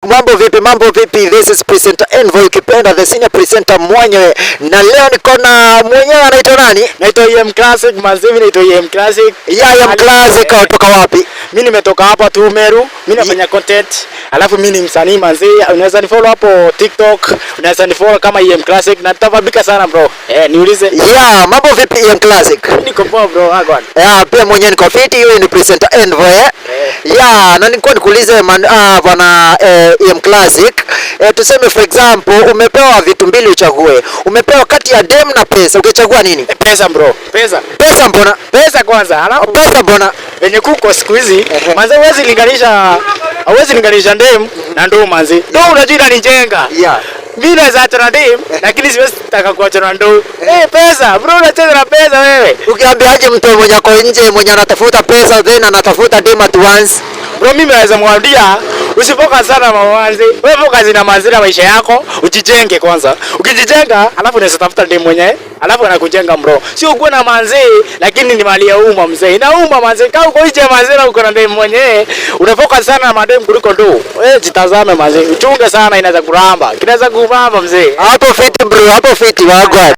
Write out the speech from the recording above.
Mambo vipi, mambo vipi? This is presenter Envoy, ukipenda the senior presenter mwenyewe, na leo niko na mwenyewe anaitwa nani? Naitwa EM Classic manzi, mimi naitwa EM Classic. Yeah, EM Classic, kutoka wapi? Mimi nimetoka hapa tu Meru, mimi nafanya content, alafu mimi ni msanii manzi. Unaweza ni follow hapo TikTok, unaweza ni follow kama EM Classic na tutafabika sana bro. Eh, niulize. Yeah, mambo vipi EM Classic? Niko poa bro, wagwan. Yeah, pia mwenyewe niko fiti, huyu ni presenter Envoy, eh? Yeah, na nilikuwa nikuulize man, bwana EM Classic, tuseme for example umepewa vitu mbili uchague. Umepewa kati ya dem na pesa, ukichagua nini? Pesa bro, pesa. Pesa mbona? Pesa kwanza, alafu Pesa mbona? Venye kuko siku hizi manzi, huwezi linganisha dem na ndoo manzi. Ndoo unajua inanijenga. Mimi naweza acha na dem lakini siwezi taka kuacha na ndoo. Eh, pesa bro, unacheza na pesa wewe. Ukiambiaje mtu mwenye ako nje mwenye anatafuta pesa then anatafuta dem at once? Bro, mimi naweza mwambia usifocus sana mamanzi. Wewe focus na manzi na maisha yako, ujijenge kwanza. Ukijijenga, alafu unaweza tafuta dem mwenyewe, alafu anakujenga bro. Sio ukuwe na manzi lakini ni mali ya umma mzee. Inauma manzi. Kama uko nje manzi na uko na dem mwenyewe, unafocus sana na madem kuliko ndoo. Wewe jitazame manzi. Uchunge sana, inaweza kuramba. Kinaweza kubamba mzee. Hapo fiti bro, hapo fiti wagwan.